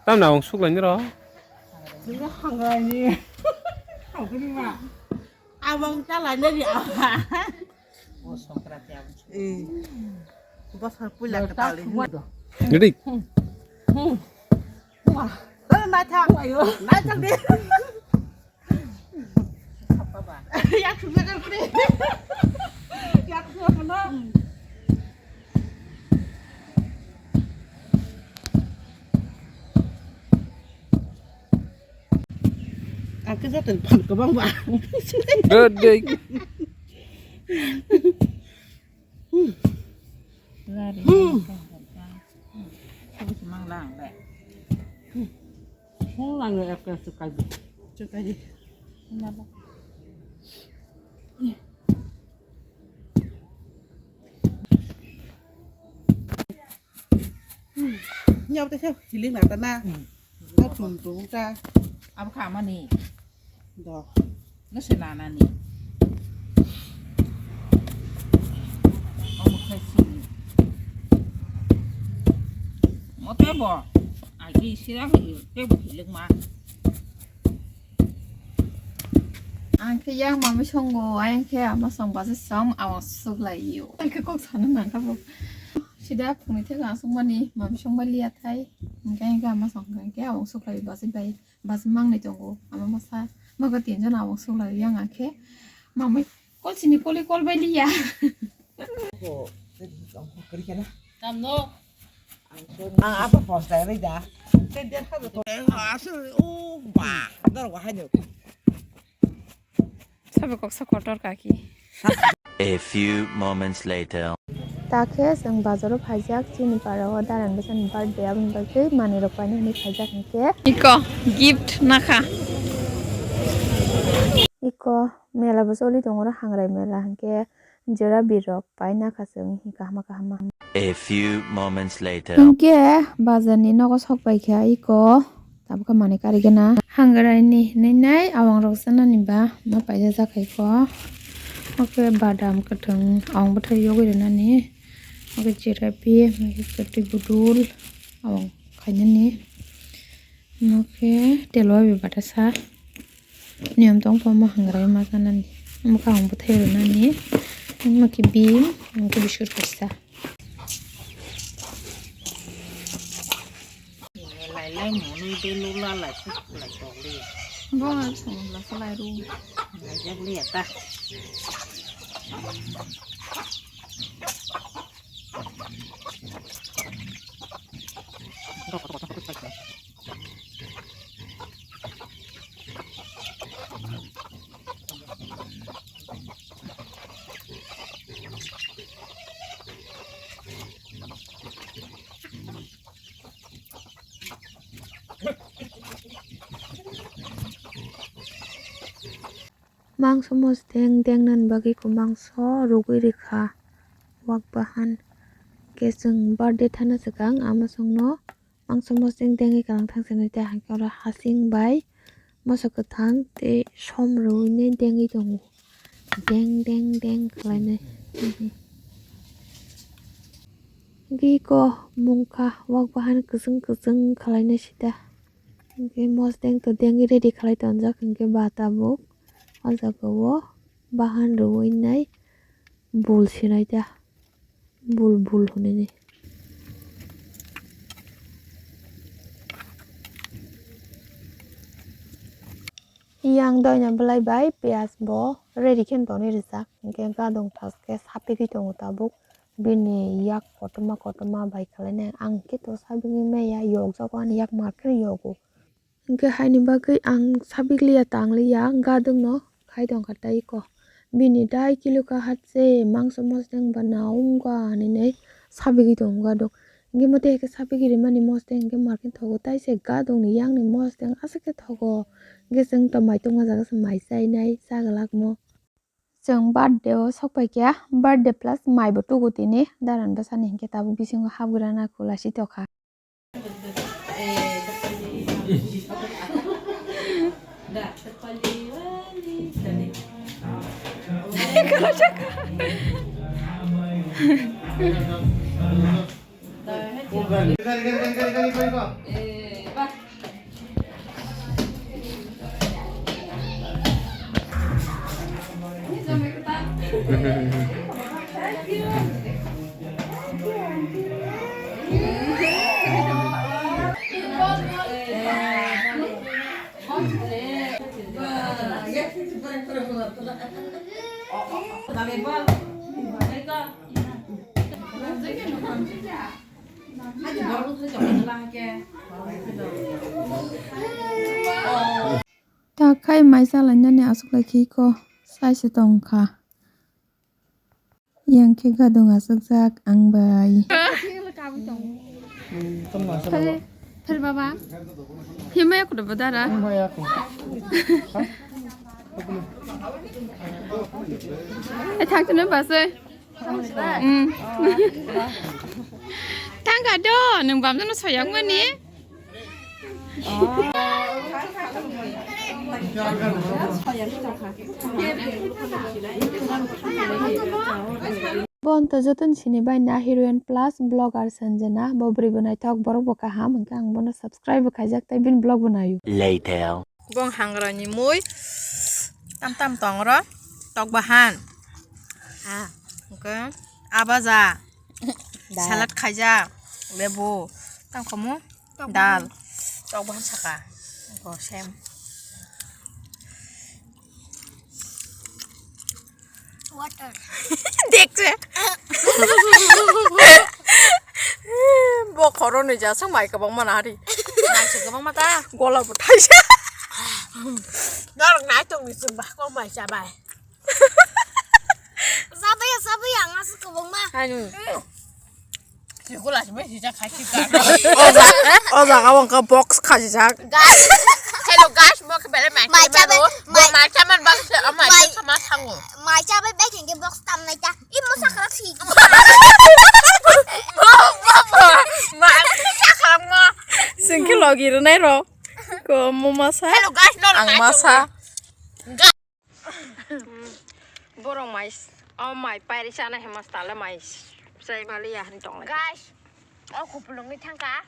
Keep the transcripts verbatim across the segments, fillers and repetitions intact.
Tamni abang suklaini ro? Abang talaini ri aba. Bosor puila kwtal. Ready? Naithok, naithok di. Yak sumber kri. Yak sumber. Ang khe joto ni phan kwbang ba. Dei. Lari. Sabu si mang lang le. Hung lang le ekka sukai. Sukai. Nabo. Nyau ta sab hiling na ta na. Hmm. Ta tum tum ta. Abo kha mani. Do. No se na na ni. Omo khai si. Mote bo. Ai ki sira ke bo hiling ma. Ang khe yang mami songo, ayang khe ama song basa song, awang suklai o. Ang khe kok sana nang kha bo. Sida phungni thek ang songmani, mami song bai liya thai. Ang khe, ang khe ama song khe, ang khe awang suklai basa bai, basa mangni tongo. Ama masa, maka tinjon awang suklai yang ang khe. Mami, kol sini koli kol bai liya. Tamno. Ang apa posta ri da? Asal, oh, ba, dar wahai no. Sabe koksa kotor kaki. A few moments later. Ta khe chwng bazaro phaijak, chini para o daran bwsani birthday, aboni bagwi manwi rok paina hinwi phaijak hinkhe. Iko gift nakha. Iko mela bo choli tongo, oro hangrai mela hinkhe. Jora birok pai nakha chwng kahama kahama. A few moments later. Hinkhe bazar ni nogo sok pai kha iko tabukhe manwi karigena. Hangrai ni hinwi nai awang rok sanani ba ma paijajak hai ko. Oke badam kwthwng awang bwthai yogwi rwnani. Oke jelebi, oke kwtwi budul awang khainani. Oke telo bai batasa. Niyom tong pho ma hangrai ma sanani. Omo kaham bwthai rwnani. Omo khe bim, omo khe biscuit kaisa. Lai lai monwi de lula lai suk lai tokli. Bo song la salai ru. Lai jak li ata. Mangso mosdeng dengnani bagwi kwmangso rwgwi rwkha wak bahan. Khe chwng birthday thana swkang ama chwngno mangso mosdeng dengwi kwrwng thang swnwi tei hai khe oro hasing bai moso kwthang tei som rwui nai dengwi tongo. Deng deng deng khlainai. Hwnkhe iko mungkha wak bahan kwchwng kwchwng khlainai sita. Hwnkhe mosdeng to dengwi ready khlai tonjak hwnkhe ba tabuk o jaga o bahan rwui nai bul sinai ta. Bul bul hwnwi ni. Yang doina belai bai piyaj bo ready khe tonwi rijak, hinkhe gadong thas khe sapigwi tongo tabuk. Bini yak kotorma kotorma bai khlainai ang khe to sabigwi maya, yokjago ani yak mar khe yogo. Hinkhe haini bagwi ang sabikliya tangliya gadwkno khai tongkha tei iko. Bini dai kilo kahat se mangso mosdeng ba naung ga hinwi sabigwi tongo gadwk. Hinkhe mote khe sabigwi rimani mosdeng hinkhe market thogo tei se gadwkni yakni mosdeng aswk khe thogo. Hinkhe chwng to mai tongma jaga se mai chainai chaglak mo. Chwng birthday o sok pai kha, birthday plus mai bo tugo tini daran bwsani hinkhe tabuk bisingo hapgwrana khulasi tokha. Ta khai mai chalainani aswk lai khe iko sai se tong kha. Yang khe gadung aswkjak ang bai. Phar, phar baba. Himaya kuda badara. Eh, thak tuna basai. Mm. Tangka do, nung bam jano soyang mani. Bon to joton sini bai na heroine plus blogger Sanjana, bo bwrwi bo naithok, borok bo kaham, hwnkhe ang bono subscribe bo khaijak tei bini blog bo naio. Later. Bong hangrani mui tam tam tong ro, tok bahan. Ah, hwnkhe abaja, dal. Salad khaijak, lebu, tang khomu, tok dal, bahan. Tok bahan saka. Go sem. Water. Dekse. Bo khoro ni ja sang mai kwbang mana hari. Mai se kwbang mata. Gola bo thaisa. Norok nai tong ni chwng ba kok mai cha bai. Sabaya, sabaya, ang aswk kwbangma. Anu. Siko lasi bai sijak khai sika. O ja-, o jaga o wngkha box khasijak. Guys, hello guys, mo khe belai mai mai cha bai, mai mai cha man bang se, o mai cha ma thango. Mai cha bai bai thengke box tam nai ta. I mo sakra si. Mo, mo, mo. Mai cha khalang mo. Singke logi rwnai ro. Ko mo masa. Hello guys, no ang masa. Borok mai s-, o mai pairi chana hai mas tala mai s-, sai mali ya hin tong lai. Guys, o kupulung ni thangka.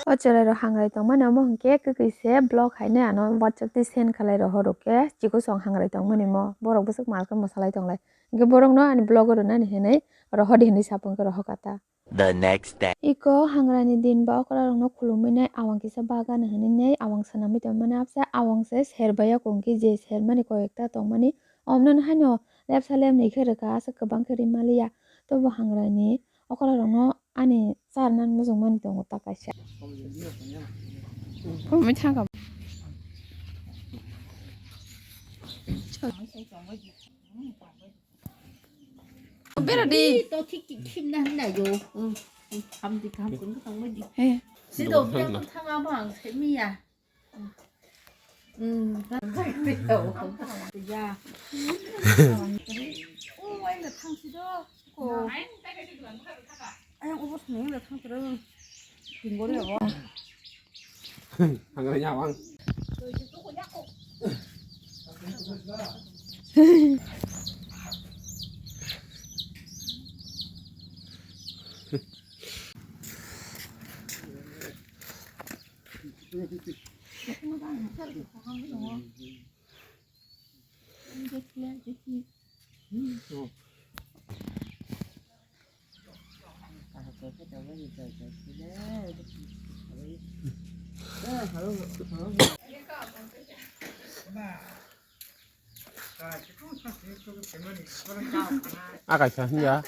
O chwrai rok hangrai tongmani omo hwnkhe kwkwi se block haino ano WhatsApp tei send khalai rohor rok khe chikusong hangrai tongmani mo borok bwswk mal khe mwsalai tonglai hwnkhe borok no ani block o rwnani hinwi rohor di hinwi sapung khe rohor kha ta. The next day. Iko hangrani din ba okra rokno khulumwi nai awang kisa bagan hwnwi nai awang swnamwi tongmani abse awang se ser bai yakung khe je ser mani koi ekta tongmani omno haino lepsa lepnwi khe rwkha aswk kwbang khe rimaliya tobo hangrani okra rokno ani charnan muchungmani tongo ta kaisa. Khulumwi thangkha. Bera di. To thik thik thik na na yo. Hmm. Ham di ham kun ka tang di. He. Si do bia kun thang abang se mi ya. Hmm. Ya. O wai na thang si do. Ko. Ayang ubos neng le thang terus. Tinggal ya, Bang. Hangrani awang. Akaisa hwnja.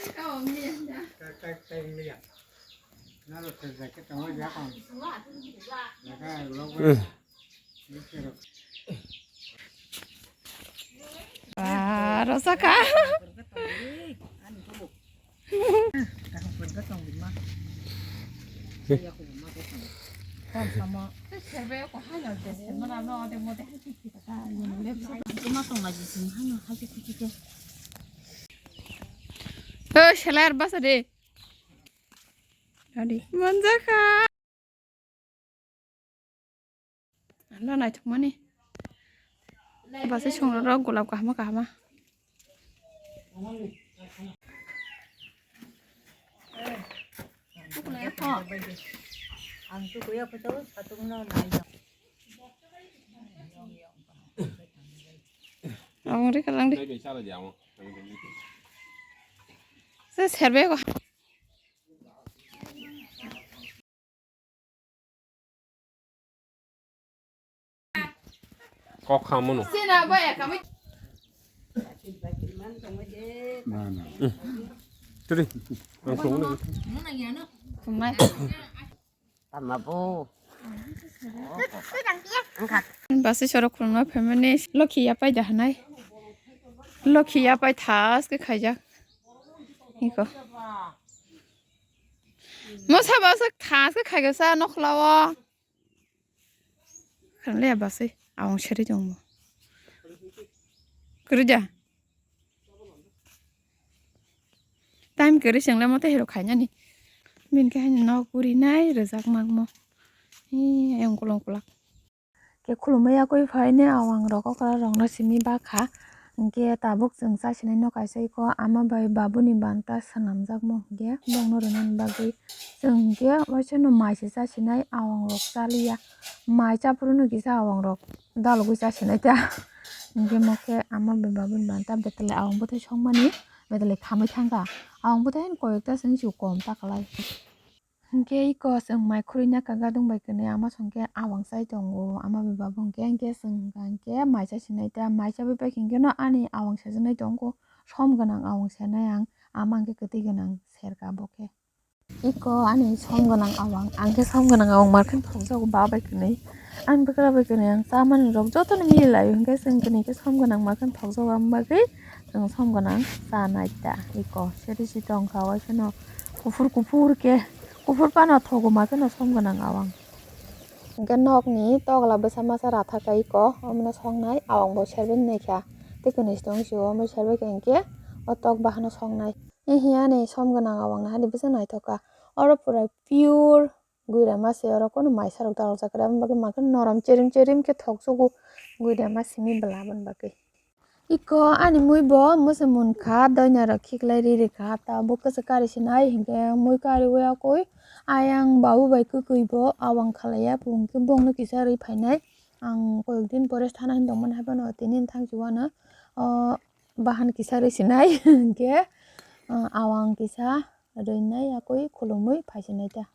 Ah, rosaka. Oh, selar basa de. Adi. Manjaka. Ano naithokmani. Basa songrok golap kahama kahama. Ang tukuya photo satung no nai. Ang ri kalang di. Se serbe ko. Kok kha mano. Tadi, langsung mana? Tama po. Basi sorok khulumna phaimani lokhi yapai da hanai. Lokhi yapai thas ke khaijak. Iko. Mosa basa thas ke khaiga sa nokhlawo. Khanle basi awang seri jongmo. Kerja. Time kwrwi chwng le mote hero khainani. Bini khe haino nok guri nai rwjak mangmo. Hi, ayang kolong kolak. Khe khulumui yakui phaine awang rok okra rok no simi bakha. Hinkhe tabuk chwng chasinai no kaisa iko ama bai babuni banta swnamjakmo hinkhe bongno rwnani bagwi. Chwng hinkhe waisa no mai se chasinai awang rok chaliya. Mai chaphuru no kisa awang rok dalogwi chasinai ta. Hinkhe mo khe ama bai babuni banta betele awang bwthai songmani betele khamwi thangkha. Awang bwthai haino koyekta se wngsi kom ta kwlai. Hinkhe iko chwng mai khurui nai kha gadung bai kwnwi ama songkhe awang chai tongo ama bai babu hinkhe, hinkhe chwng hinkha hinkhe mai chasinai ta mai chabai paikha hinkhe no ani awang sajaknai tongo som gwnang awang sanai ang ama hinkhe kwtwi gwnang serka bo khe. Iko ani som gwnang awang, ang khe som gwnang awang mar khe thokjago ba bai kwnwi. Ani bwkra bai kwnwi ang chamani rok jotono mili laio, hinkhe chwng kwnwi khe som gwnang mar khe thokjago, aboni bagwi chwng som gwnang cha nai ta. Iko seri si tong kha, waisa no kuphur kuphur khe, kuphur phano thogo mar khe no som gwnang awang. Hinkhe nokni tokla bwsa masa ratha kha iko, omono songnai awang bo serbai nai kha. Tei kwnwi si tong sio, omo serbai kha hinkhe o tok bahano songnai. Hihi ani som gwnang awang nahadi bwswk naithok kha. Oro pura pure guira mase, oro kono maisa rok dalok jak khe aboni bagwi mankhe norom cherim cherim khe thoksugo guira masimi bwla aboni bagwi. Iko ani mui bo mwsa munkha doina rok khiklai ri rikha tabuk kwchwk kari sinai hinkhe mui kariwi akui ayang babu bai kwkwi bo awang khalaiya hinkhe bongno kisa rwi phainai. Ang koyok din pore thana hinwi tongmani haphano tini thangsi uanw o bahan kisa rwi sinai hinkhe, ah, awang kisa rwinai yakui khulumui phaisinai ta.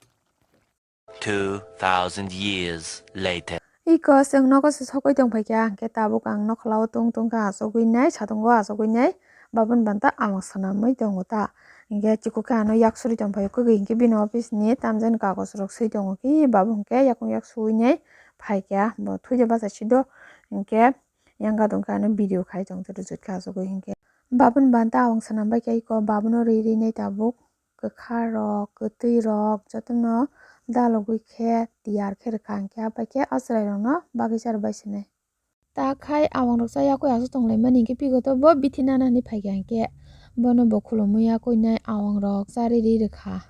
Two thousand years later. Iko chwng nogo se sokoi tongphaikha, hinkhe tabuk ang nokhlao tong tongkha, achugwi nai, satungo achugwi nai, babun banta awang swnamwi tongo ta. Hinkhe chikukhe ano yak suri tongphaio, kwgwi hinkhe bini office ni tamjani kagoj rok swi tongo, khe babu hinkhe yakung yak suwi nai phaikha, bo thuide bachai sido, hinkhe. Yang gadong khe ano video khai tong twi rwjut kha asugwi hinkhe. Babun banta awang swnam bai khe iko babuno ri ri nai tabuk kwkha rok kwtwi rok jotono dalogwi khe tiyar khe rwkha hinkhe abai khe o chwrai rokno bagwi cha rwbai sinai. Ta khai awang rok cha yakui aswk tong lai mani hinkhe bigoto bo bithi nana hinwi phaikha hinkhe bono bo khulumui yakui nai awang rok cha ri ri rwkha.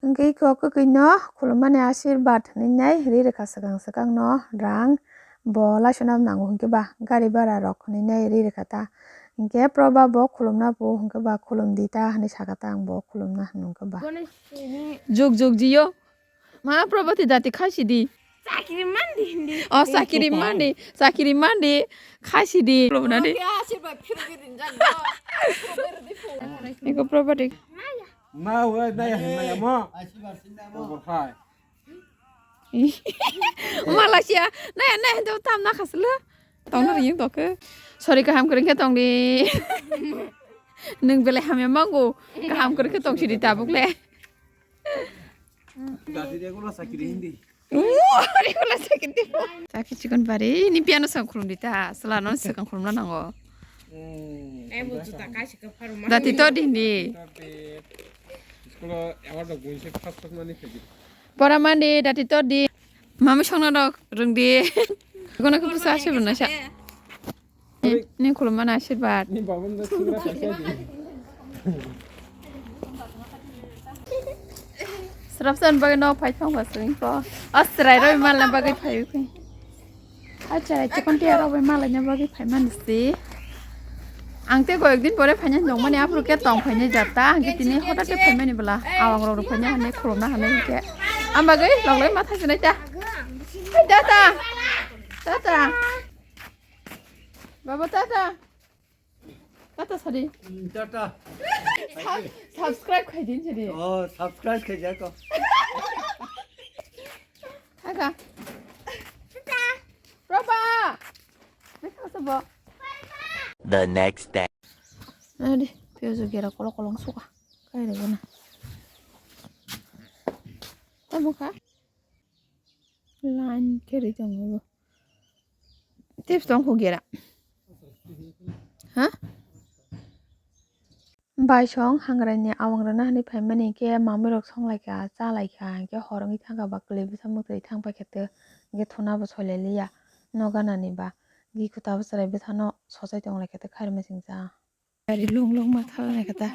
Hinkhe iko kwkwino khulummani ashirbad hinwi nai ri rwkha swkang swkang no rang. Bo laisana nango hinkhe ba gari bara rok hinwi nai ri rwkha ta. Hinkhe proba bo khulumna bo hinkhe ba khulum di ta hinwi sakha ta ang bo khulumna hinwi hinkhe ba. Jug jug jiyo. Ma proba ti dati khaisi di. Chakiri mandi hindi. Oh, chakiri mandi, chakiri mandi khaisi di. Khulumna di. Ashirbad phirogwi rinjak do. Iko proba di. Ma wai nai hin maya mo. Obo khai. Malaysia nai nai do tam na khasle. Tong na ring do ke. Sorry kaham kering ke tong di. Nung bele hamya mango. Kaham kering ke tong sidi tabuk le. Dati dia ko la sakiri hindi. Sakit di. Sakit chikon bari ni piano sang khulum di ta. Sala non sakang khulum na nango. Hmm. Eh, bo juta kaisa ka pharo ma. Dati to di ni. School award of gunse first first mani khaji. Pora mandi dati to di. Mami songna dok rung di. Kono ko pusa ashe bana sha. Ni khulumani ashirbad. Ni babam da singra khaisa di. Srapsan bagwi no phai thang ba swing ko. Asrai roi malna bagwi phai ko. Acha chikon tiya rok bai malna bagwi phai man si. Ang tei koyek din pore phainai nongmani aphuru khe tong phainai jat ta, ang khe tini hotate phaimani bwla. Awang rok rw phainai hwnwi khulumna hwnwi hwnkhe. Ang bagwi loglai ma thaisinai ta. Hai tata. Tata. Baba tata. Tata sadi. Mm, tata. Sub-, subscribe khai din sadi. Oh, subscribe khai ja ko. Tata. Tata. Roba. Tata sabo. The next day. Adi, piyajo gera kolok kolok suka. Kai re gana. Tamo kha. Line khe ri tongo bo. Tips tong kho gera. Ha? Baisong hangraini awang rwna hwnwi phaimani hinkhe mamwirok songlaikha, chalaikha, hinkhe hor wngwi thangkha ba kwlwi bwsa mwtwi thang paikha tei hinkhe thuna bo soilai liya nok ganani ba. Gi kwtal bo chwrai bwsano sochai tonglaikha tei khairokma singcha. Gari lung lung ma thalnai kha ta.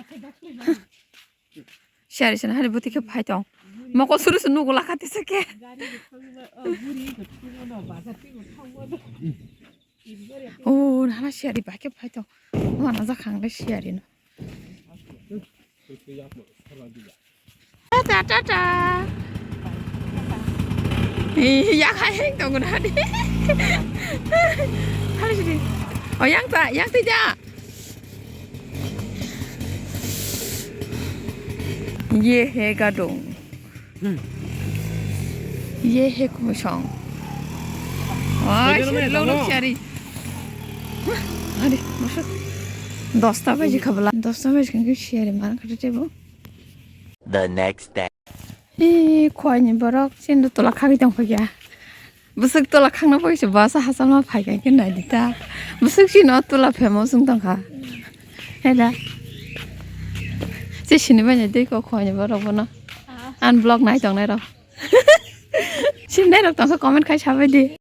Siyari sana hari buti khe phai tong. Mokol suru suru nugo lakha tisa khe. Oh, nana siyari bai khe phai tong. Mana jakhang le siyari no. Tata, tata. Eh, yak hai heng tong na di. Hari sini. Oh, yang ta, yang tidak. Ye he gadong. Ye he kumusong. Wah, siyari lo lo siyari. Hari, masuk. Dosta baji khabla. Dosta baji kan siyari mana kata tebo. The next day. Ee, khoini borok chini tola khagwi tong phai kha. Bwswk tola khangna phaikhe se bwsa hachal ma phai kha khe nai di ta. Bwswk chini o tola famous wng tong kha. Hela. Se sini bai nai tei kho khoini borok bono. An vlog nai tong nai rok. Sini nai rok tong kha comment khai sabai di.